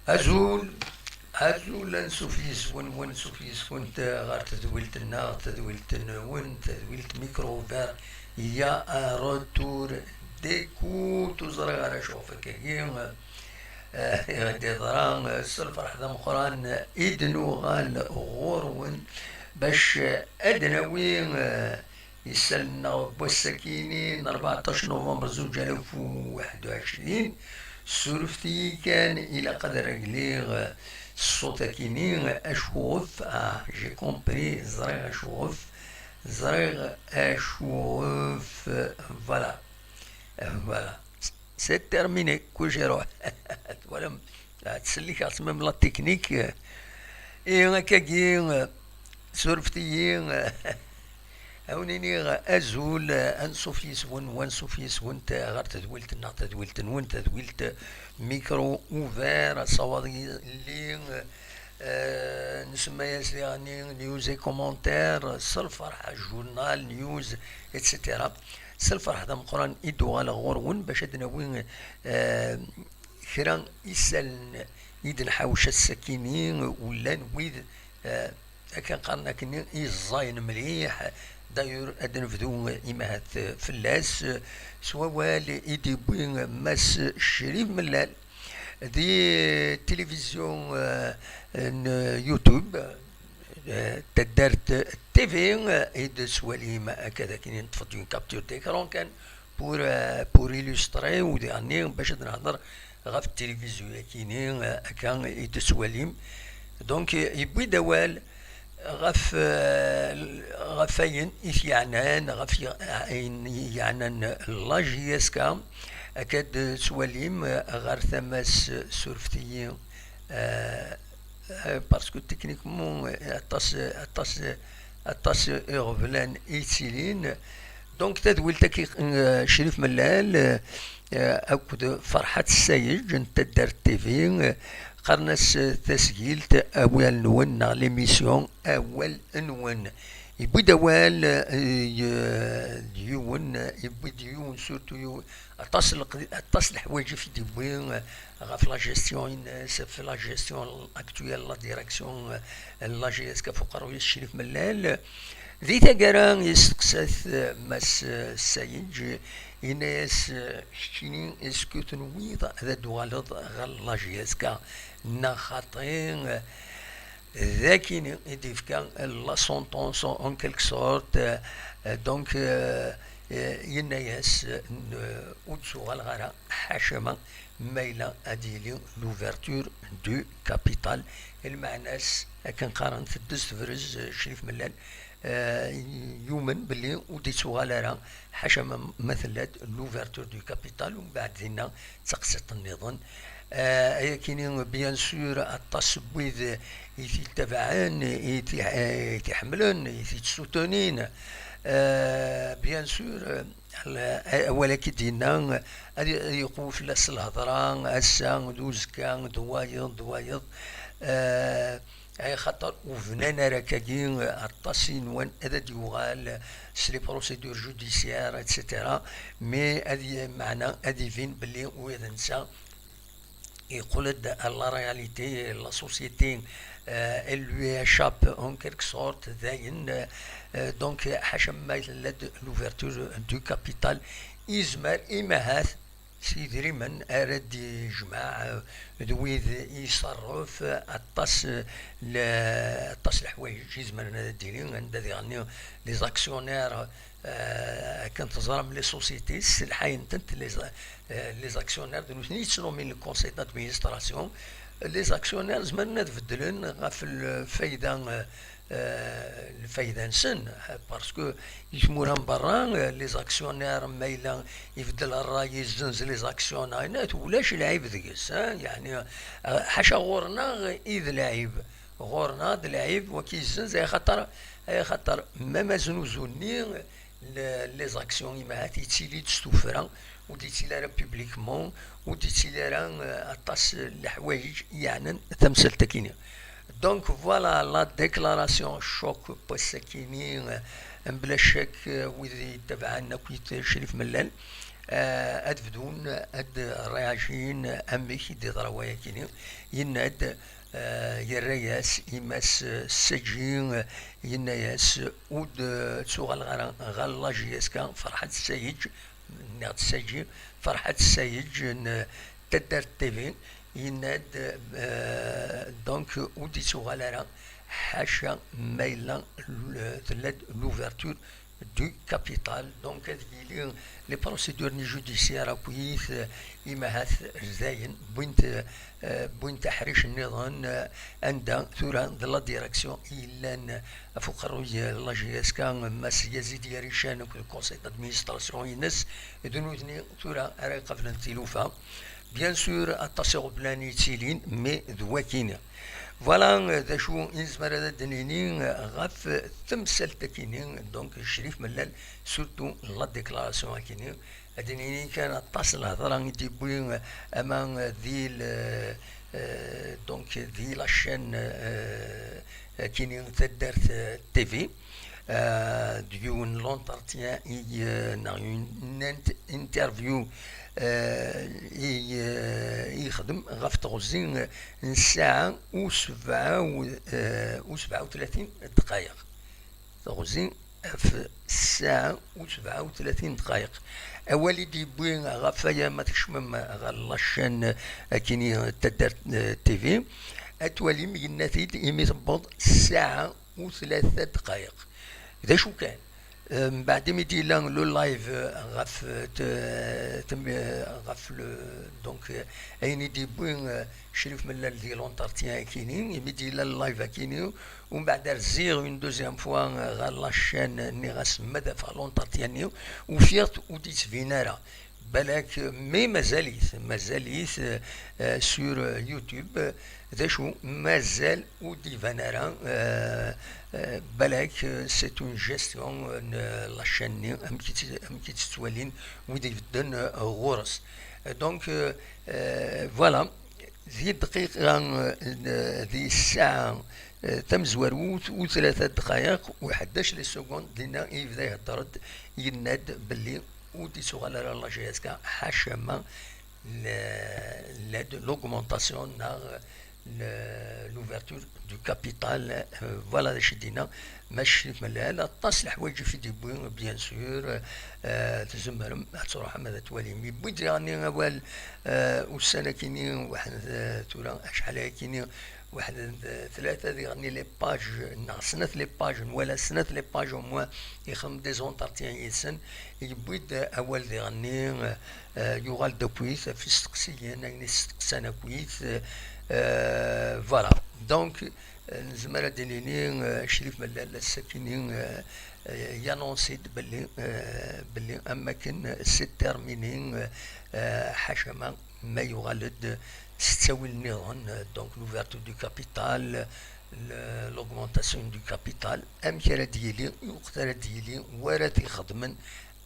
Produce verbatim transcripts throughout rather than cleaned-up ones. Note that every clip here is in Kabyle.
Azul, azul, ansuf yis-wen, ansuf yis-went ɣer tedwilt-nneɣ, tedwilt-nwen, tedwilt Micro Ouvert, ya un retour d'écoute, ur ẓriɣ ara acu ɣef wakkagi, eh, i ɣ-d-yeḍra, eh, s lferḥ d ameqqran, eh, i d-nuɣal ɣur-wen, bac, eh, ad d-nawi, eh, isallen-nneɣ n wass-akini n rbeɛṭac november zuǧ alaf u waḥed u ɛecrin. Surfet-iyi kan, ilaq ad regliɣ ṣṣut-akini, acuɣef, ah, j'ai compris, ẓriɣ acuɣef, ẓriɣ acuɣef, voilà, voilà, c'est terminé, kullec iruḥ. Twalam, ah, ttselliken-tt même la technique, eh, i akkagi, eh, surfet-iyi, eh, a wen-iniɣ azul, eh, ansuf yis-wen, wansuf yis-went, eh, ɣer tedwilt-nneɣ, tedwilt-nwen, tedwilt Micro Ouvert, asawaḍ yelli, eh, nsemma-yas diɣenni news et commentaires, s lferḥ, journal, news, et cetera. S lferḥ d ameqqran i d-uɣaleɣ ɣur-wen bac ad d-nawi, eh, kra isallen i d-nḥawec ass-akini, u llan wid, eh, akken qqaren akkenni, iẓẓayen mliḥ. D'ailleurs, ad d-nebdu, eh, imahat, eh, fell-as, eh, s wawal i d-yewwi, eh, Mass Crif Mellal di tilivizyu, eh, n YouTube, eh, taddart T V, eh, i d-tettwalim akka d akken neṭṭef-d une capture d'écran kan pour, eh, pour illustrer u diɣenni bac ad nehder ɣef tilivizyu-yakini, eh, akka i d-tettwalim. Donc, eh, yewwi-d awal ɣef, eh, ɣef ayen i t-yeɛnan, ɣef ye-, ayen i yeɛnan la J S K, akka d-tettwalim, eh, ɣer tama-s, surfet-iyi, eh, eh, parce que techniquement, eh, aṭas, aṭas, aṭas iɣeblan i yettilin. Donc, tadwilt-agi, eh, Crif Mellal, eh, eh, akked Ferḥat Ssayed n taddart T V, eh, qqaren-as, eh, tasgilt Awal-nwen neɣ l'émission Awal-nwen. Yewwi-d awal, eh, y-, yiwen, yewwi-d yiwen, surtout yiwen, aṭas n leqdi-, aṭas n leḥwayeǧ i d-yewwi, eh, ɣef la gestion-ines, ɣef la gestion actuelle, la direction, eh, n la J S K ɣef uqerruy-is Crif Mellal. Di taggara, yesteqsa-t, eh, Mass, eh, Ssayed, yenna-yas, eh, keččini, est-ce que tenwiḍ ad d-tuɣaleḍ ɣer la J S K neɣ xaṭi? D akini i d-yefka la sentence en quelque sorte, eh, donc, eh, eh, yenna-yas, eh, n-, ur d-tuɣaleɣ ara, ḥacama ma yella ad yili l'ouverture du capital. Lmeɛna-s, akken qqaren, teddez tebrez, eh, Crif Mellal, eh, yumen belli ur d-ittuɣal ara, ḥacama ma tella-d l'ouverture du capital, umbeɛd dinna d taqsiṭ nniḍen. Eh, ayakini, bien sûr, aṭas n wid i t-ittabaɛen, i t-, i t-iḥemmlen, i t-ittsuttunin. Eh, bien sûr, eh, awal-agi d-yenna, ad y-, ad yeqwu fell-as lhedra, ass-a, d uzekka, d wayeḍ, d wayeḍ. Eh, Ay, xaṭer ur bnan ara akkagi, aṭas i nwan ad d-yuɣal s les procédures judiciaires, et cetera. Mais ad y-, meɛna ad ibin belli ula d netta yeqqel-d à la réalité, la société, euh, elle lui échappe en quelque sorte, dayen, euh, donc, ḥaca ma tella-d l'ouverture du capital, izmer, imahat, s yidrimen ara d-yejmeɛ, eh, d wid i iṣerref, eh, aṭas, eh, le-, aṭas leḥwayeǧ izemren ad d-yili, anda diɣenni les actionnaires, eh, akken teẓram les sociétés, sselḥayen-tent les, eh, les actionnaires, d nutni yettnumin le conseil d'administration. Les actionnaires zemren ad beddlen ɣef lfayda, eh, eh, lfayda-nsen, parce que i tmura n berra, eh, les actionnaires, ma yella ibeddel ṛṛay, izzenz les actions, neɣ yenna-t, ulac lɛib deg-s, eh, yeɛni, eh, ḥaca ɣur-neɣ i d lɛib, ɣur-neɣ d lɛib waki izzenz, ay axaṭer, ay axaṭer même aznuzu-nni, le-, les actions, imahat yettili-d s tuffra, ur d-yettili ara publiquement, ur d-yettili ara, eh, aṭas n leḥwayeǧ yeɛnan tamsalt-akini. Donc voilà la déclaration choc n wass-akini, euh, mebla ccek, euh, wid yettabaɛen akkit Crif Mellal, euh, ad bdun ad réagin amek i d-yeḍra wayakini. Yenna-d, euh, yerra-yas i Mass Saǧi, euh, yenna-yas ur d-ttuɣaleɣ ara ɣer la J S K, Ferḥat Sayeǧ, nniɣ-d Saǧi, Ferḥat Sayeǧ n Taddart T V, yenna-d, euh, donc, ur d-ittuɣal ara, ḥaca ma yella l-, tella-d l'ouverture du capital. Donc, ad yili les procédures-nni judiciaires akkit, euh, imahat dayen, wwint, euh, wwint aḥric nniḍen, euh, anda tura d la direction i yellan ɣef uqerruy n la J S K, Mass Yazid Yarican akked conseil d'administration-ines, d nutni tura ara iqablen tilufa. Bien sûr, aṭas iɣeblan yettilin, mais d wakini. Voilà, euh, d acu i nezmer ad d-nini, euh, ɣef temsalt-akini, donc, Crif Mellal, surtout la déclaration-akini. Ad d-nini kan aṭas n lhedra i d-yewwi, euh, ama, euh, di l-, euh, donc, di la chaîne, euh, akini Taddart, euh, T V. Euh, d yiwen n l'entretien i, euh, neɣ une int-, interview, euh, i, euh, i yexdem ɣef teɣzi, euh, n ssaɛa u sebɛa u, euh, u sebɛa u tlatin dqayeq. Teɣzi ɣef ssaɛa u sebɛa u tlatin dqayeq. Awal i d-yewwi ɣef waya ma tkecmem ɣer la chaîne, euh, akini Taddart, euh, T V, ad twalim yenna-t-id imi tewweḍ ssaɛa u tlata dqayeq. D acu kan, euh, mbeɛd imi d-yella le live, euh, ɣef, euh, te-, tem-, euh, ɣef le, donc, euh, ayen i d-yewwi, euh, Crif Mellal di l'entretien akini, imi d-yella le live akini, umbeɛd rziɣ une deuxième fois, euh, ɣer la chaîne, nniɣ-as ma d afeɣ l'entretien-nni, ufiɣ-t ur d-yettbin ara. Balak, mais mazal-it, mazal-it, euh, euh, sur, euh, YouTube. D acu, mazal ur d-iban ara, euh, euh, balak, euh, c'est une gestion, euh, n la chaîne-nni, amek i tt-, amek i tt-ttwalin wid ibedden, euh, ɣur-s. Euh, donc, euh, euh, voilà, di dqiqa, euh, di ssaɛa, euh, tamezwarut u tlata dqayeq u ḥdac les secondes, dinna i yebda ihedder-d, yenna-d belli ur d-ittuɣal ara la J S K, ḥaca ma le-, l'aide, l'augmentation neɣ le-, l'ouverture du capital. Euh, voilà d acu i d-yenna Mass Crif Mellal. Aṭas n leḥwayeǧ i t-id-yewwi, bien sûr. Euh, tzemrem ad tṛuḥem ad twalim. Yewwi-d diɣenni awal, euh, ussan akini, waḥed, euh, tura acḥal akini, waḥed n tlata diɣenni les pages, neɣ snat les pages, nwala snat les pages au moins, ixdem des entretiens yid-sen, yewwi-d awal diɣenni, euh, yuɣal-d akkit ɣef isteqsiyen, ayen i s-steqsan akkit, euh, voilà. Donc, euh, nezmer ad d-nini, euh, Crif Mellal ass-akini, euh, euh, yanonsi-d belli, euh, belli am akken c'est terminé, euh, euh, ḥaca ma ma yuɣal-d s ttawil nniḍen, euh, donc l'ouverture du capital, le-, l'augmentation du capital, amek ara d-yili, i weqt ara d-yili, wara t-ixedmen,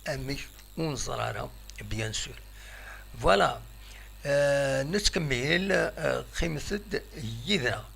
amek ur neẓri ara, bien sûr. Voilà. Euh, nettkemmil, euh, qqimet-d yid-neɣ.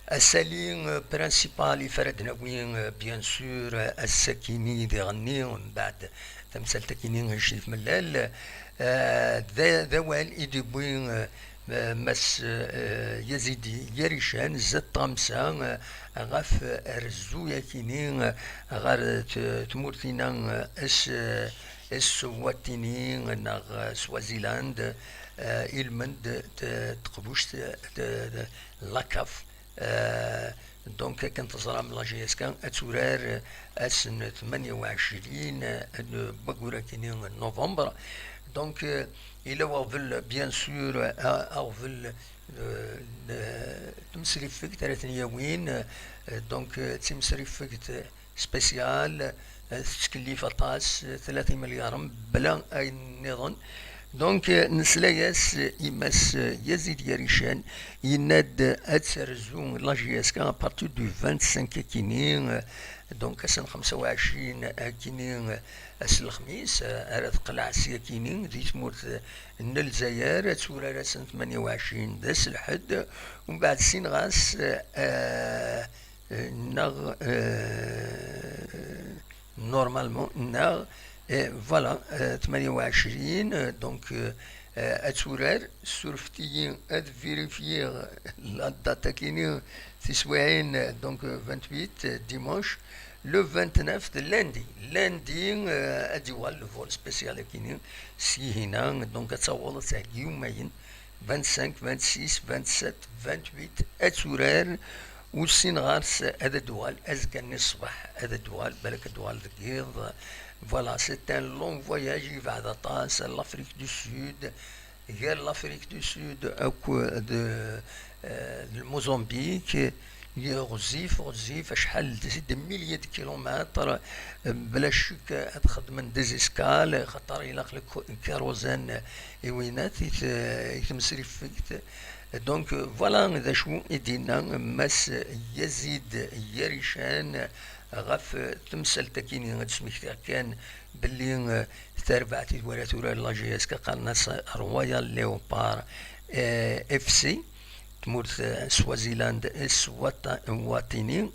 Asali, euh, principal i ara d-nawi, euh, bien sûr, euh, ass-akini diɣenni, mbeɛd tamsalt-akini n Crif Mellal, euh, d, d awal i d-yewwi, euh, euh, Mass, euh, Yazidi Yarican, zdat tɣamsa, euh, ɣef, euh, rezzu-yakini, euh, ɣer t-, tmurt-ina, euh, s, euh, Eswatini neɣ, euh, Swaziland, euh, ilmend d teqbuct, euh, de, de la CAF. Euh, donc, akken teẓram, la J S K ad turar, euh, ass n tmanya u ɛecrin n wayyur-akini n novembre. Donc, euh, yella weɣbel, bien sûr, euh, aɣbel, euh, n temsrifegt ara ten-yawin, euh, donc, euh, d timsrifegt spéciale, euh, tettkellif aṭas, euh, tlata imelyaṛen, bla ayen nniḍen. Donc, euh, nesla-yas, euh, i Mass, euh, Yazid Yarican, yenna-d ad terzu la J S K à partir du vingt-cinq akini, euh, donc ass n xemsa u ɛecrin akini, euh, ass n lexmis, euh, ara teqleɛ si akini di tmurt, euh, n Lezzayer, ad turar ass n tmanya u ɛecrin d ass n lḥedd, umbeɛd ssin ɣas, euh, euh, neɣ, euh, normalement, neɣ, euh, voilà, euh, tmanya u ɛecrin, euh, donc, euh, euh, ad turar, surfet-iyi ad vérifier la date akini, tiswiɛin, euh, donc, euh, vingt-huit, euh, dimanche, le vingt-neuf de lundi. Lundi, euh, ad d-yuɣal le vol spécial akini, si hina, donc ad taweḍ ad theggi umayen, vingt-cinq, vingt-six, vingt-sept, vingt-huit, ad turar, u ssin ɣer-s ad d-tuɣal azekka-nni ṣṣbeḥ, ad d-tuɣal, balak ad d-tuɣal deg yiḍ. Voilà, c'est un long voyage, yebɛed aṭas, l'Afrique du Sud, gar l'Afrique du Sud akked, euh, le Mozambique, ɣezzif, ɣezzif, acḥal de, de milliers de kilomètres, euh, bla ccek ad xedmen des escales, xaṭer ilaq le kérosène i winat, i t-, i temsrifegt. Donc, voilà d acu i d-yenna Mass Yazid Yarican ɣef temsalt-agi-nni. Ad d-smektiɣ kan belli, eh, tarbaɛt i twala tura la J S K qqaren-as Royal Leopard, eh, F C, tmurt, eh, Swaziland, Eswatini,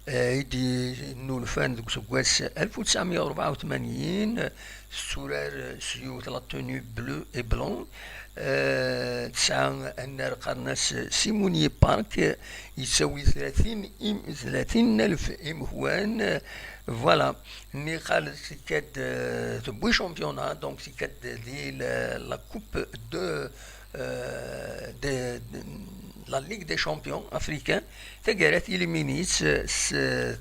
eh, i d-yennulfan deg useggas alef u tesɛemya u rebɛa u tmanyin, eh, tetturar s yiwet la tenue bleu et blanc, eh, tesɛa annar qqaren-as Simonier Park, eh, yettawi tlatin im-, tlatin alef imekwan, eh, voilà. Niqal tekka-d, euh, tewwi championnat, donc tekka-d di la, la coupe de, euh, de, de la Ligue des champions africains. Taggara-t élimini-tt s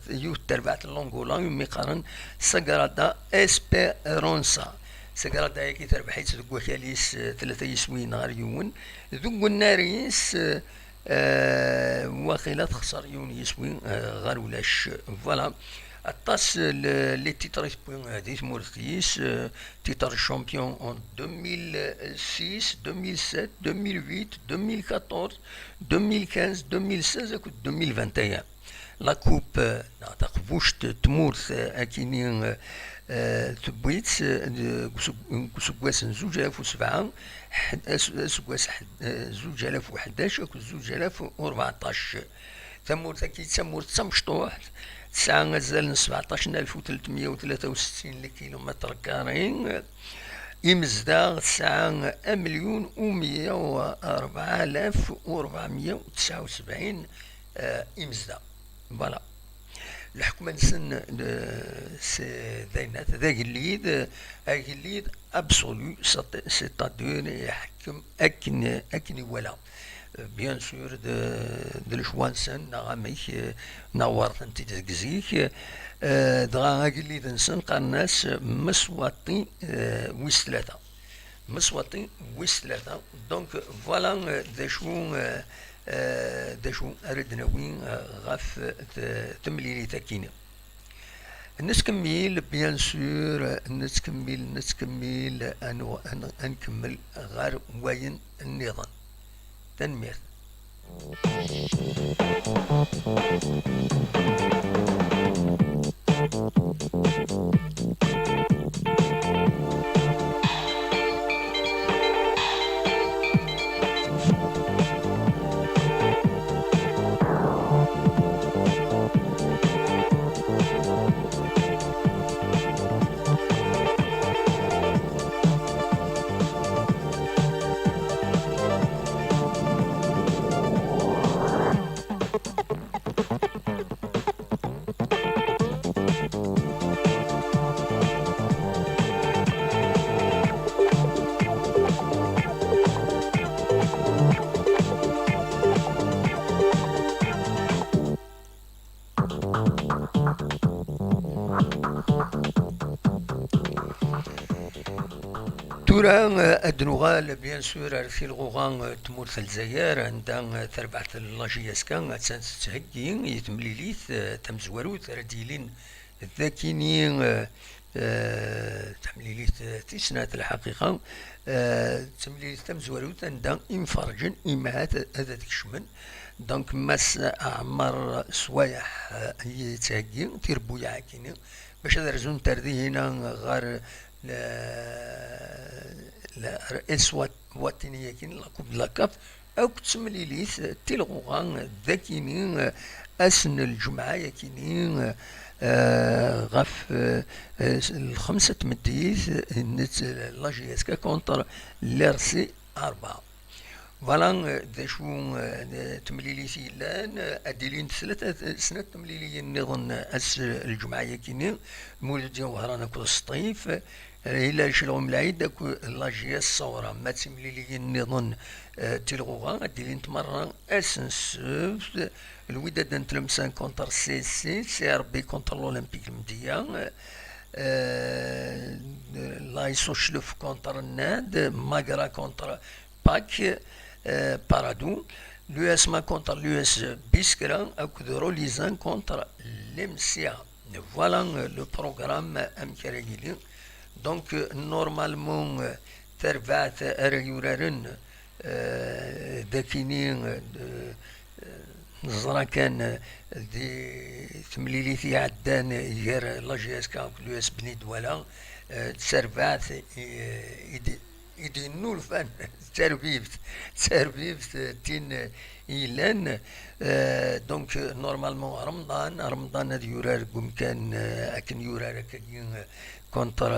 yiwet terbaɛt n l'Angola, umi qqaren Sagrada Esperança. Sagrada-agi terbeḥ-itt deg wakal-is, euh, tlata yiswiyen ɣer yiwen. Deg unnar-is, euh, Euh, waqila texṣer yiwen yiswi, euh, ɣer ulac. Voilà. Aṭas le, les titres i tewwi, euh, di tmurt-is, euh, titre champion en deux mille six, deux mille sept, deux mille huit, deux mille quatorze, deux mille quinze, deux mille seize akked deux mille vingt et un. La coupe, euh, neɣ taqbuct n tmurt, euh, akini, euh, euh, tewwi-tt, euh, deg useg-, deg useggas n zuǧ alaf u sebɛa, ḥed-, as-, aseggas ḥed-, eh, zuǧ alaf u ḥdac akked zuǧ alaf u rbeɛṭac. Tamurt-agi d tamurt d tamecṭuḥt, tesɛa azal n sbeɛṭac alef u tlatmya u tlata u settin kilumetr kari. Imezdaɣ tesɛa amelyun u mya u rebɛa alaf u rebɛemya u tesɛa u sebɛin, eh, imezdaɣ. Voilà. Leḥkem-nsen, eh, s-, d ayennat, d agellid, eh, agellid absolu, c'est-, c'est-à-dire iḥekkem akken, akken iwala. Eh, bien sûr, d, d lecwa-nsen, neɣ amek, eh, neɣ werten-t-id deg zik. Eh, dɣa agellid-nsen qqaren-as Meswaṭi, eh, wis tlata. Meswaṭi wis tlata. Donc, voilà, euh, d acu, euh, euh, d acu ara d-nawi, euh, ɣef, euh, t-, temlilit-agi-nni. Nettkemmil, bien sûr, nettkemmil, nettkemmil, ad nu-, ad n-, ad nkemmel ɣer wayen nniḍen. Tanemmirt. Tura, eh, ad nuɣal, bien sûr, ar tilɣuɣa, eh, n tmurt n Lezzayer, anda, eh, tarbaɛt n la J S K attan tettheggi i temlilit, eh, tamezwarut ara d-yilin d akini, eh, eh, tamlilit, eh, tis snat lḥaqiqa, eh, d tamlilit tamezwarut anda imferrǧen imahat ad, ad kecmen. Donc, Mass Ɛmar Swayeḥ, eh, yettheggi tirebbuyaɛ akini bac ad rzunt ar dihina ɣer la, la, Eswatini-yagi, la Coupe de la CAF, akked temlilit tilɣuɣa d akini, ass n lǧemɛa-yagini, eh, ɣef, eh, eh, lxemsa n tmeddit, net-, la J S K contre l'R C Arba. Voilà, eh, d acu, eh, n temlilit yellan, eh, ad d-ilint tlata, snat temliliyin nniḍen, eh, ass, eh, lǧemɛa-yagini, Mulud Wehran akked Sṭif, eh, Hilal Celɣum Lɛid akked la J S Ṣawra. Ma d timliliyin nniḍen, eh, tilɣuɣa, ad d-ilint merra ass n ssebt, Lwidad n Tlemsan contre C S C, C R B contre l'Olympique Lmedya, eh, l'A S O Chlef contre Nad, Magra contre Pak, euh, Paradou, l'U S M A contre l'U S Biskra, akked Rolizan contre l'M C A. Voilà, euh, le programme, euh, amek ara yili. Donc, euh, normalement, euh, tarbaɛt ara yuraren, euh, d akini, euh, de, euh, neẓra kan, euh, di temlilit iɛeddan gar la J S K akked l'U S Bni Dwala, euh, d tarbaɛt i, i d- i d-yennulfan d tarbibt, d tarbibt, eh, tin, eh, yellan. Eh, donc, eh, normalement, Remḍan, Remḍan ad yurar deg umkan, eh, akken yurar akkagi, eh, contre,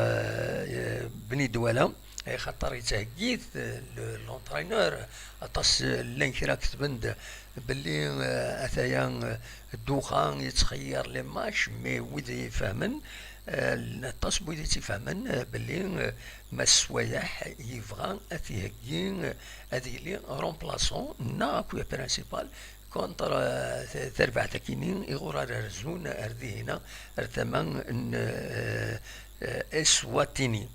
eh, Bni Dwala, eh, xaṭer yettheggi-t, eh, le-, l'entraîneur, aṭas, eh, llan kra ketben-d belli, eh, ataya, eh, Ddexxan yettxeyyir les matchs, mais wid ifehmen, eh, aṭas n wid i tt-ifehmen, eh, belli, eh, Mass Swayeḥ yebɣa ad t-iheggi, eh, ad yili remplaçant neɣ akya principal contre, eh, t-, tarbaɛt akini iɣur ara rzun ar dihina, ar tama n, eh, eh, Eswatini.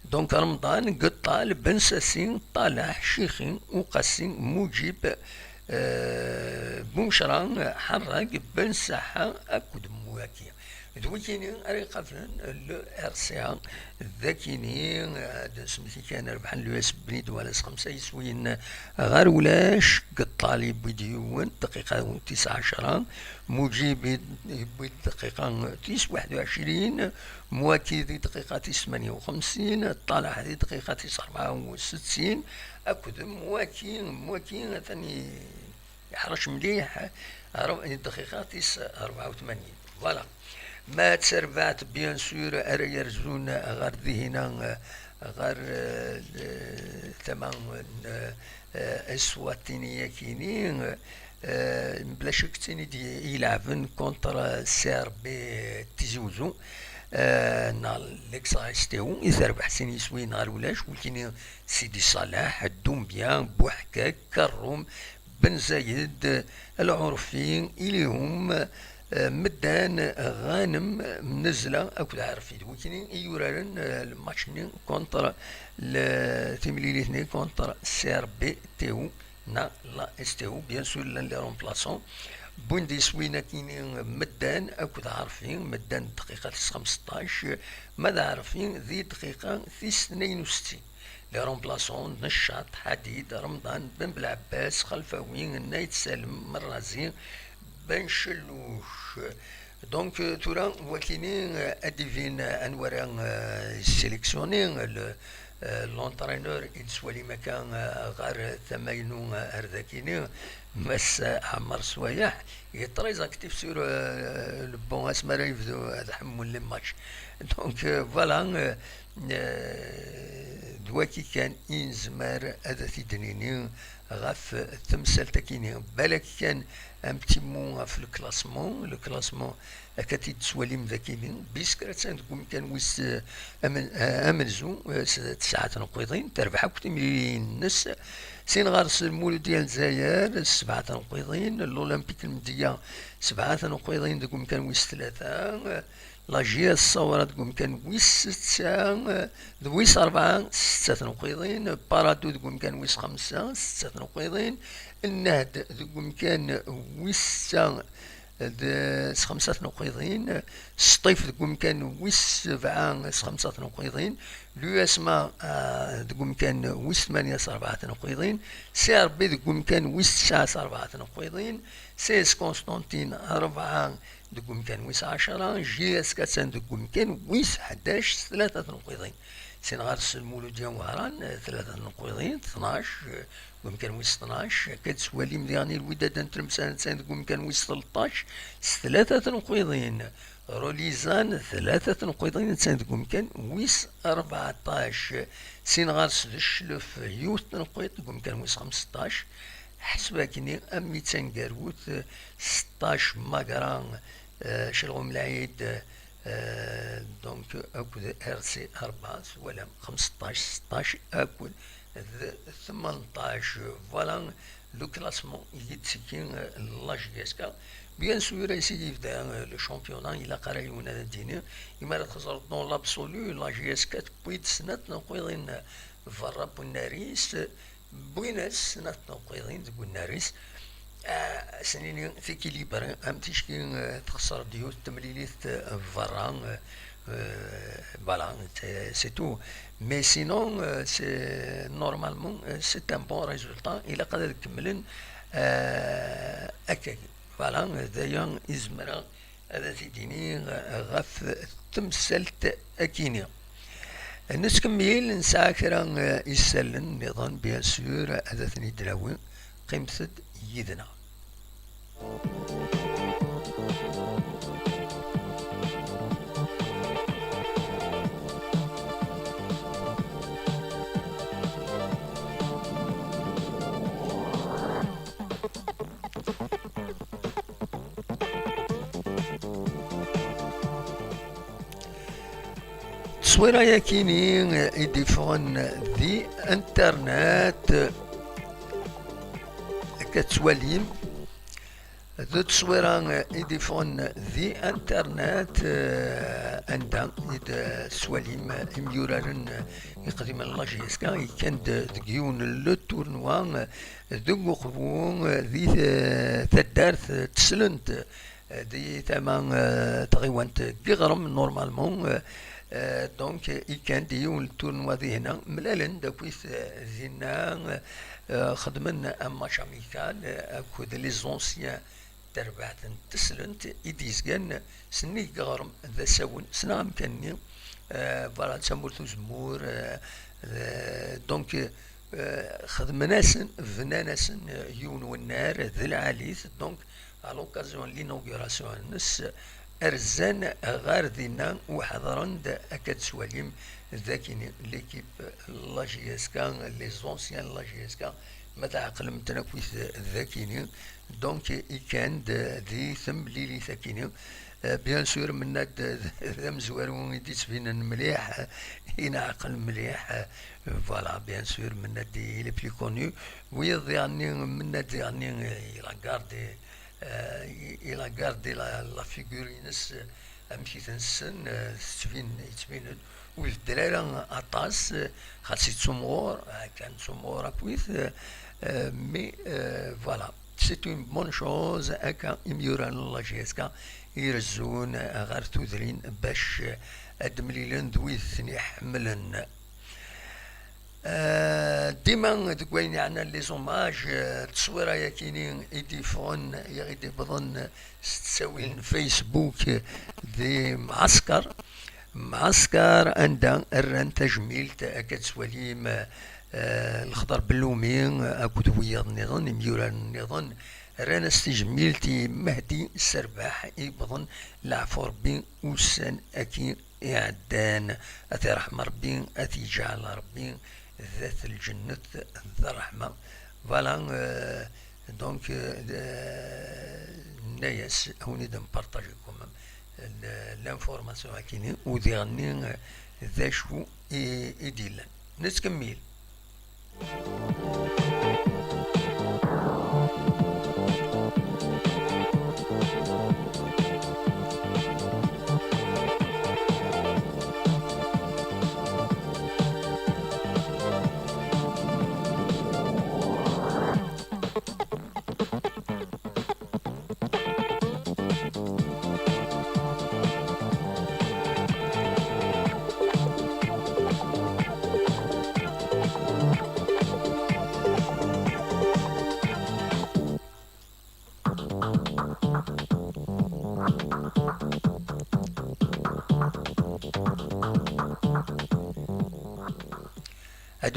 Donc, Remḍan, Geṭṭal, Ben Sassi, Ṭalaḥ, Cixi, Uqasi, Muǧib, eh, Bumecra, Ḥerrag, Ben Saḥa akked Mwaki. D wikini ara iqablen le R C A. D akini, eh, ad nsemmeki kan rebḥen l'U S Bni Dwala s xemsa yiswiyen ɣer ulac. Geṭṭal yewwi-d yiwen, dqiqa tis ɛecra. Muǧib yewwi-d dqiqa tis waḥed u ɛecrin. Mwaki di dqiqa tis tmanya u xemsin, Ṭalaḥ di dqiqa tis rebɛa u settin, akked Mwaki, Mwaki atan i-, iḥrec mliḥ, ara-, di dqiqa tis rebɛa u tmanyin. Voilà. Ma d tarbaɛt, bien sûr, ara yerzun ɣer dihina, ɣer, eh, tama n, eh, Eswatini-yakini, eh, mebla ccek d tin i d-, i ileɛben contre C R B Tizi Uzzu, eh, neɣ Lexa Estéo, i terbeḥ sin yiswiyen ɣer ulac, wikini Sidi Ṣaleḥ, Dumbia, Buḥkak, Kerrum, Ben Zayed, Lɛurfi, Ilihum, eh, Meddan, Ɣanem, Mnezla akked Ɛerfi. D wikini i yuraren, eh, lmatch-nni contre le, timlilit-nni contre C R B T O neɣ la S T O, bien sûr, llan les remplaçants. Wwin-d iswiyen akini Meddan akked Ɛerfi, Meddan dqiqa tis xemseṭṭac, ma d Ɛerfi di dqiqa tis tnayen u settin. Les remplaçants, Neccaṭ, Ḥadid, Remḍan, Ben Belɛebbas, Xelfawi, Nayt Salem, Merrazi, Ben Celluc. Donc, euh, tura, wakini, euh, ad d-ibin, euh, anwa ara, euh, sélectionner, le, euh, l'entraîneur i d-tettwalim akka, euh, ɣer tama-inu, euh, ar dakini, Mass Ɛmer Swayeḥ, il est très actif sur, euh, le banc, asmi ara yebdu ad ḥemmun les matchs. Donc, euh, voilà, euh, euh, d waki kan i nezmer ad t-id-nini ɣef temsalt-akini. Balak kan un petit mot ɣef le classement. Le classement, akka t-id-tettwalim dakini. Biskra attan deg umkan wis, eh, amen-, eh, amenzu, eh, s tesɛa tneqqiḍin, terbeḥ akk timliliyin-nnes. Sin ɣer-s Lmuludya n Lezzayer, s sebɛa tneqqiḍin, l'Olympique n Medya, sebɛa tneqqiḍin deg umkan wis tlata. La J S Sawra deg umkan wis setta, d wis rebɛa, setta tneqqiḍin. Parado deg umkan wis xemsa, setta tneqqiḍin. Nnehd deg umkan wis setta, d s xemsa tneqqiḍin. Sṭif deg umkan wis sebɛa, s xemsa tneqqiḍin. L'U S M A, ah, deg umkan wis tmanya s rebɛa tneqqiḍin. C R B deg umkan wis tesɛa s rebɛa tneqqiḍin. C S Constantine rebɛa deg umkan wis ɛecṛa. J S K attan deg umkan wis ḥdac s tlata tneqqiḍin. Sin ɣer-s Lmuludya Wehran, eh, tlata tneqqiḍin, tnac, eh, deg umkan wis tnac. Akka d-tettwalim diɣen Lwidad n Tlemsan attan deg umkan wis tleṭṭac s tlata tneqqiḍin. Rolizan, tlata tneqqiḍin, attan deg umkan wis rbeɛṭac. Sin ɣer-s d Cclef, yiwet tneqqiḍt deg umkan wis xemseṭṭac. Ḥseb akkenni am mi d taneggarut, seṭṭac Magra, eh, Celɣum Lɛid, eh, donc, akked R C rebɛa, twalam, xemseṭṭac, seṭṭac akked d tmenṭac. Voilà le classement i d-tettekki, eh, la J S K. Bien sûr, ass i yebda, eh, le championnat, ilaq ara yiwen ad d-yini, imi ara txeẓreḍ dans l'absolu, la J S K tewwi-d snat tneqqiḍin, eh, berra n unnar-is, eh, wwin-as snat tneqqiḍin deg unnar-is. Ah, s-nini tikilibri, am ticki, eh, texser-d yiwet temlilit, eh, berra, eh, euh, voilà, c'est, c'est tout. Mais sinon, euh, c'est, normalement, euh, c'est un bon résultat. Ilaq ad kemmlen, euh, akkagi. Voilà, d aya i zemreɣ ad t-id-iniɣ ɣef temsalt akini. Nettkemmil, nesɛa kra, euh, isallen nniḍen, bien sûr, ad ten-id-nawi. Qqimet-d yid-neɣ. Tteswira-yakini i d-iffɣen di internet, akka tettwalim, d tteswira i d-iffɣen di internet, eh, anda i d-tettwalim imyuraren iqdimen n la J S K, yekkan-d deg yiwen le tournoi deg Uqbu, di t-, taddart Teslent, di tama, eh, tɣiwant n Yiɣrem, normalement, eh, eh, donc, ikan-d yiwen n tournoi dihna, mlalen-d akkit, eh, dinna, eh, xedmen un match amical, eh, akked les anciens terbaɛt n Teslent i d-yezgan s nnig Yiɣrem d asawen, ssneɣ amkan-nni, eh, voilà, d tamurt uzemmur, eh, eh, donc, eh, xedmen-asen, bnan-asen, eh, yiwen wennar d lɛali-t, donc, à l'occasion n l'inauguration-nnes, rzan ɣer dinna u ḥeḍren-d, akka d-tettwalim, d akini l'équipe, la J S K, les anciens de la J S K, ma tɛeqlem-ten akkit d akini, donc, ikan-d di temlilit akini. Euh, bien sûr, Mennad, d amezwaru i d-yettbinen mliḥ, i neɛqel mliḥ, euh, voilà, bien sûr, Mennad, il est plus connu. Wiyaḍ diɣenni, Mennad diɣenni, il a gardé, euh, il a gardé la, la figure-ines, euh, amek i t-nessen, euh, tettbin, yettbin-d, ur ibeddel ara aṭas, euh, xaṭi yettumɣur, euh, kan yettumɣur akkit, euh, euh, mais, euh, voilà. C'est une bonne chose, akka imyuraren n la J S K i rezzun ɣer tudrin bac ad d-mlilen d wid ten-iḥemmlen. Euh, dima deg wayen yeɛnan les hommages, euh, tteswira-yakini i d-iffɣen, i ɣ-d-iwwḍen s ttawil n Facebook di Mɛasker. Mɛasker anda rran tajmilt, akka tettwalim, eh, Lexḍer Bellumi akked wiyaḍ nniḍen, imyuraren nniḍen, rran-as tajmilt i Mehdi Serbaḥ, i yewwḍen leɛfu Rebbi ussan-agi iɛeddan. Ad t-iṛḥem Rebbi, ad t-iǧɛel Rebbi d at lǧennet d ṛṛeḥma. Voilà, eh, donc, eh, d-, nenna-yas, ad wen-id-nparṭaji quand même l-, l'information akini, u diɣenni, eh, d acu i, i d-yellan. Nettkemmil. Ad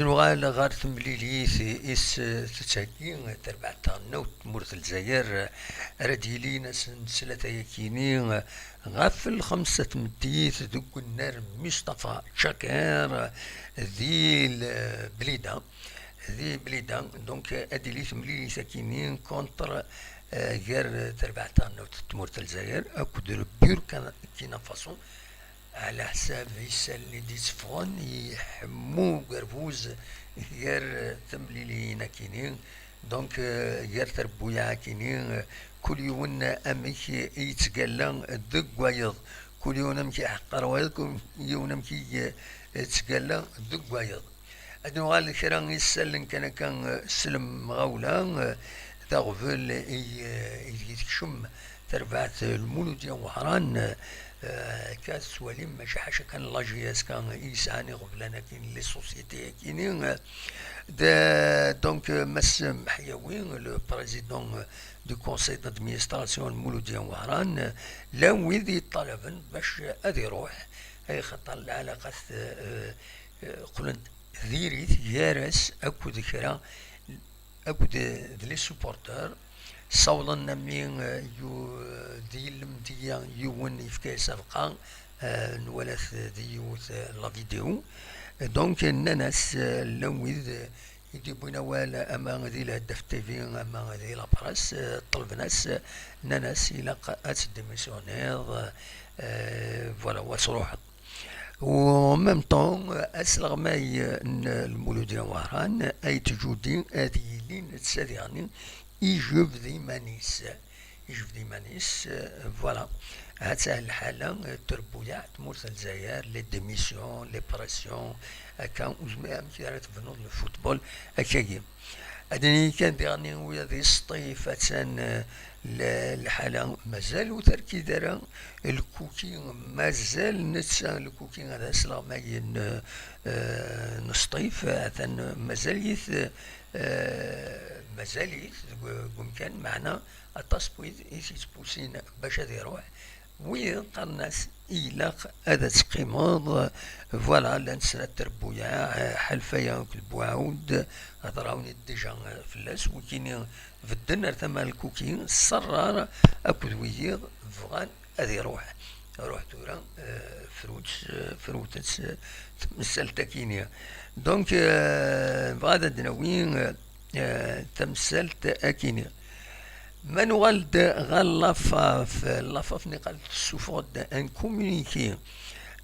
nuɣal ɣer temlilit is tettheggi terbaɛt taɣelnawt n tmurt n Lezzayer, ara d-yilin ass n ttlata-yakini ɣef lxemsa n tmeddit deg unnar Mustafa Tcakir di Blida. Di Blida, donc, ad d-tili temlilit akini contre, euh, gar terbaɛt taɣelnawt n tmurt n Lezzayer akked le Burkina Faso. Ɛla ḥsab isallen i d-itteffɣen, iḥemmu ugerbuz gar temliliyin akini, donc, euh, gar trebbuyaɛ akini, euh, kul yiwen amek i yettgalla deg wayeḍ, kul yiwen amek iḥeqqer wayeḍ, kul yiwen amek i, euh, yettgalla deg wayeḍ. Ad nuɣal kra isallen kan akka, eh, s lemɣawla, eh, d aɣbel i, eh, ideg tekcem terbaɛt Lmuludya Wehran, eh, akka tettwalim, maca ḥaca kan la J S K i yesɛan iɣeblan-agi n les sociétés-agi-ni, eh, d, donc, eh, Mass Meḥyawi, le président du conseil d'administration n Lmuludya Wehran, eh, llan wid yeṭṭalaben bac ad iruḥ, ay xaṭer lɛalaqat, eh, eh, qqlent diri-t gar-as akked kra, akked d les supporters, ssawḍen ami, eh, yu-, d yillemdi yiwen yefka-as abeqqa, eh, nwala-t di yiwet, eh, la vidéo. Donc, nnan-as, eh, llan wid, eh, i d-yewwin awal ama di Lhedef T V, ama di la presse, eh, ṭelben-as, eh, nnan-as ilaq ad tdémissionniḍ, eh, voilà, wa truḥeḍ. U en même temps, asleɣmay n Lmuludya Wehran, Ayt Judi, ad yilin d tadiɣni ijebd iman-is. Ijebd iman-is, voilà. Ha-tt-a lḥala, trebbuyaɛ tmurt n Lezzayer, les démissions, les pressions, akka, ur zmireɣ amek ara tebnuḍ le football, akkagi. Ad nini kan diɣen i wid i Sṭif, attan, eh, l-, lḥala mazal ur terkid ara. Lkuki mazal netta, Lkuki ad asleɣmay n, eh, n Sṭif, atan mazal-it, eh, mazal-it deg, deg umkan, meɛna aṭas n wid i t-yettpusin bac ad iruḥ. Wid qqaren-as ilaq ad teqqimeḍ, voilà, llant snat trebbuyaɛ, Ḥelfaya akked Buɛud, hḍeṛ-awen-d déjà fell-as, wikini bedden ar tama n Lkuki, Ṣerrar akked wiyiḍ bɣan ad iruḥ. Ruḥ tura, eh, frut, eh, frut-tt, eh, temsalt akini. Donc, eh, bɣa ad d-nawi, eh, eh, tamsalt akini. Ma nuɣal-d ɣer Lafaf, Lafaf niqal tessufeɣ-d un communiqué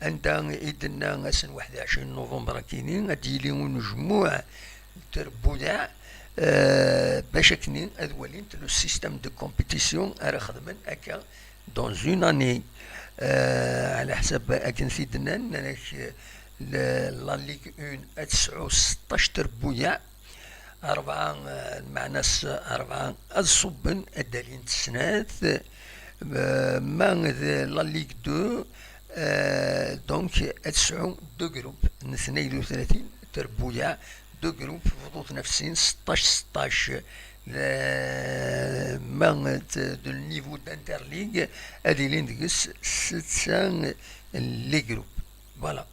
anda i d-tenna ass n waḥed u ɛecrin novembre akini ad d-yili unejmuɛ n trebbuyaɛ, eh, bac akkenni ad walint le système de compétition ara xedmen akka dans une année. Eh, ɛla ḥsab akken t-id-nnan, nnan-ak, eh, la, la Ligue un ad tesɛu seṭṭac trebbuyaɛ, rebɛa, eh, meɛna s-, rebɛa ad ṣubben, ad d-alint snat, eh, ma d la Ligue deux, eh, donc ad tesɛu deux groupes, n tnayt u tlatin trebbuyaɛ, deux groupes, bḍu-ten ɣef sin, seṭṭac seṭṭac. Le, ma d, de niveau d'Interligue, ad ilin deg-s setta les groupes. Voilà.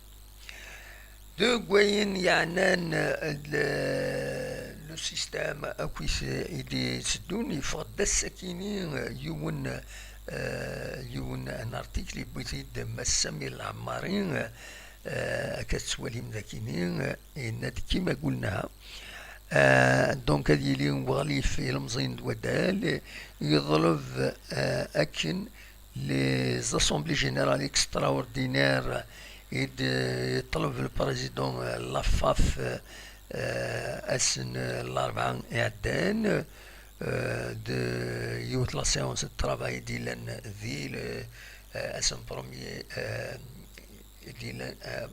Deg wayen yeɛnan, eh, le, le système akkit i d-itteddun, yeffeɣ-d ass-akini, eh, yiwen, eh, yiwen n article yewwi-t-id Mass Sami Lɛemmari, eh, akka tettwalim dakini, eh, yenna-d kima qulna. Eh, donc ad yili uɣlif ilemẓiyen d waddal, yeḍleb, eh, akken les assemblées générales extraordinaires i d-yeṭleb le président, eh, Lafaf, eh, ass n, eh, Larebɛa iɛeddan, eh, d yiwet la séance de travail i d-yellan di le, eh, ass n premier, eh, i d-yellan, eh,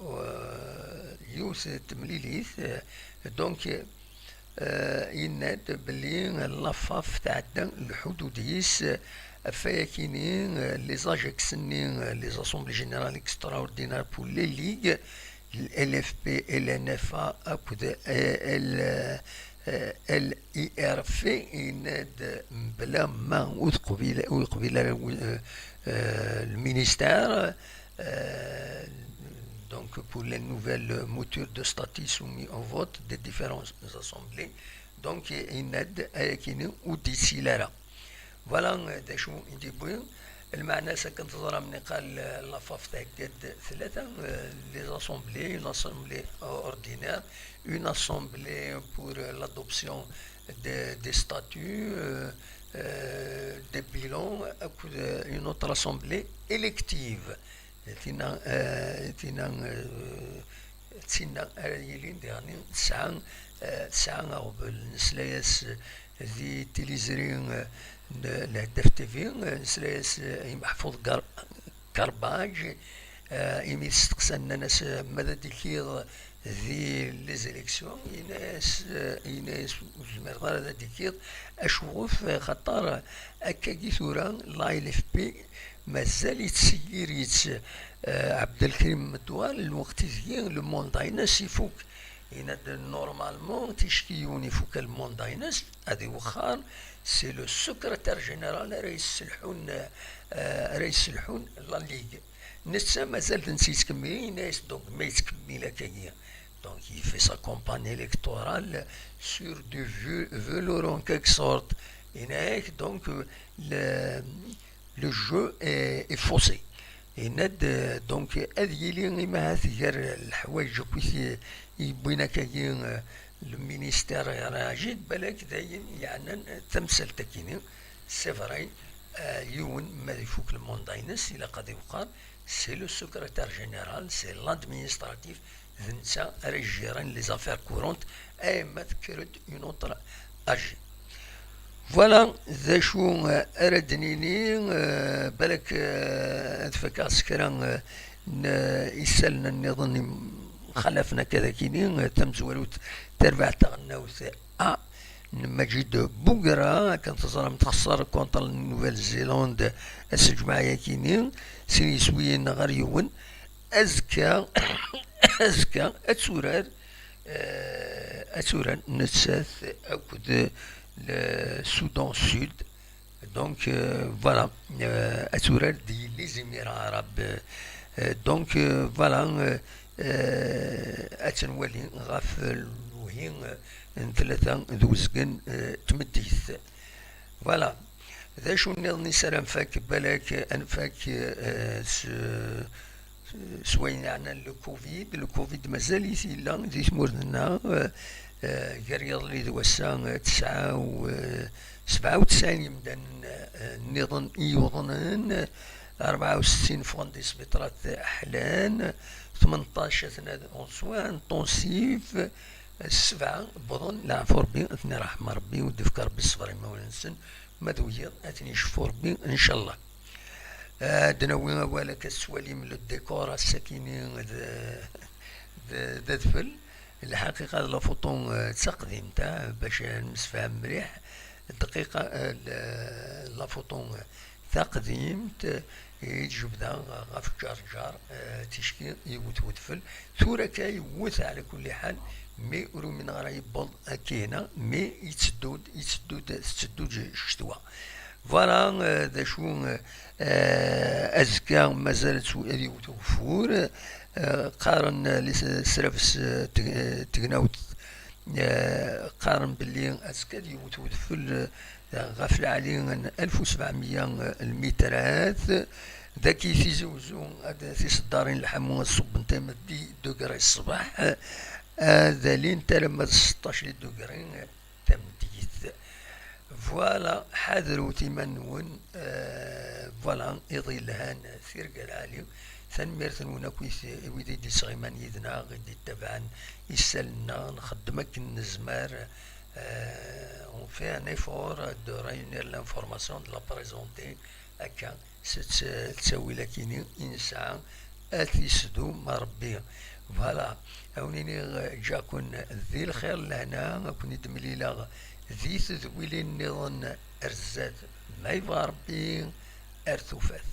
eh, yiwet n temlilit, eh, donc, eh, yenna-d belli Lafaf tɛedda lḥudud-is, eh, ɣef wayakini, eh, les AGEX-nni, eh, les assemblées générales extraordinaires pour les ligues, L F P, L N F A akked, eh, L, eh, Euh, L I R F, yenna-d mebla ma ur teqbil, ur yeqbil ara, euh, euh, le ministère, euh, donc pour les nouvelles mouture de statut soumis au vote des différentes assemblées. Donc yenna-d ayakini ur d-yettili ara. Voilà, euh, d acu i d-yewwi. Lmeɛna-s akken teẓram niqal, euh, la FAF thegga-d tlata, euh, les assemblées, une assemblée ordinaire, une assemblée pour, euh, l'adoption de, des statuts, euh, euh, des bilans, akked, euh, une autre assemblée élective. Tina, euh, tina, euh, d tinna ara yilin diɣen tesɛa, euh, tesɛa aɣbel. Nesla-yas di tiliẓri, euh, n Lheddaf T V, euh, nesla-yas, euh, i Meḥfud Gar-, Garbaj, euh, imi testeqsan, nnan-as, euh, ma ad d-tikiḍ di les élections, yenna-yas, euh, yenna-yas ur tezmireḍ ara ad d-tikiḍ. Acuɣef? Xaṭer akkagi tura la L F P mazal yettseggir-itt, euh, Ɛebdelkrim Metwal, lweqt ideg le mandat-ines ifuk. Yenna-d normalement ticki yiwen ifuk le mandat-ines, ad iwexxer, c'est le secrétaire général ara yesselḥun, euh, ara yesselḥun la Ligue. Netta mazal d netta yettkemmil, yenna-yas donc ma yettkemmil akkagi, donc il fait sa campagne électorale sur du ve-, velours en quelque sorte. Yenna-yak donc, euh, le, le jeu est, est faussé. Yenna-d, euh, donc ad yili imahat gar leḥwayeǧ akk i t-, i yewwin akkagi, euh, le ministère ɣer Ɛjid, balak d ayen yeɛnan tamsalt-agi-nni. C'est vrai, euh, yiwen ma ad ifuk le mandat-ines, ilaq ad iwqer, c'est le secrétaire général, c'est l'administratif, d netta ara yejjiren les affaires courantes, ayemma tekker-d une autre A G. Voilà d acu, euh, ara d-nini, euh, balak, euh, ad fakeɣ s kra, euh, n, euh, isallen nniḍen imxalafen akka d akini, euh, tamezwarut tarbaɛt taɣelnawt A n Majid Bugra, akken teẓram, texṣer contre la Nouvelle-Zélande ass n lǧemɛa-yakini, sin yiswiyen ɣer yiwen. Azekka, azekka ad turar, euh, ad turar nettat akked le Soudan Sud. Donc, euh, voilà, euh, ad turar d les Émirats Arabes. Euh, donc, euh, voilà, euh, euh, ad tt-nwali ɣef lewhi, euh, n tlata d uzgen, euh, tmeddit. Voilà. D acu nniḍen i s ara nfak? Balak ad nfak, euh, s, s wayen yeɛnan le Covid. Le Covid mazal-it yella di tmurt-nneɣ, euh, euh, gar yiḍelli d wass-a, euh, tesɛa u, euh, sebɛa u tesɛin yemdanen, euh, nniḍen i yuḍnen, rebɛa u settin ffɣen di sbiṭarat ḥlan, tmenṭac atnan en soins intensifs, sebɛa wwḍen, leɛfu Rebbi, ad ten-iṛḥem Rebbi, u d-ifk Rebbi ṣṣber i imawlan-nsen, ma d wiyiḍ ad ten-iceffu Rebbi, ncallah. Ad d-nawi awal akka tettwalim le décor ass-akini d, d, d adfel. Lḥaqiqa d la photo, eh, d taqdimt, ah, bac ad nemsefham mliḥ. Dqiqa, eh, l-, la photo, eh, taqdimt, eh, i d-jebdeɣ ɣef Ǧerǧer, eh, ticki yewwet wedfel. Tura akka yewwet ɛla kulli ḥal, mi ur umineɣ ara yewweḍ akkina, mi yetteddu-d, yetteddu-d, tetteddu-d ccetwa. Voilà, euh, d acu, euh, euh, azekka mazal ad tw-, ad yewwet ugeffur, euh, qqaren, euh, les, srabes, euh, teg-, euh, tegnawt, euh, qqaren belli azekka ad yewwet udfel, euh, ɣef lɛali n alef u sebɛemya lmitrat. Dagi Tizi Uzzu, ad tiseddarin n lḥamu ad ṣubbent arma d dix degrés ṣṣbeḥ, ad alint arma d seṭṭac degrés tameddit. Voilà, ḥadret iman-nwen, euh, voilà, iḍ yelhan, tirga lɛali. Tanemmirt-nwen akk i t-, i wid i d-yettɣiman yid-neɣ, i d-yettabaɛen isallen-nneɣ. Nxeddem akken nezmer, euh, on fait un effort de réunir l'information, de la présenter akka s tt-, ttawil akini i nesɛa, ad t-yesdu ma Rebbi. Voilà, ad wen-iniɣ, eh, ǧǧaɣ-ken di lxir lehna, ad ken-id-mlileɣ di tedwilin nniḍen ar zdat, ma yebɣa Rebbi, ar tufat.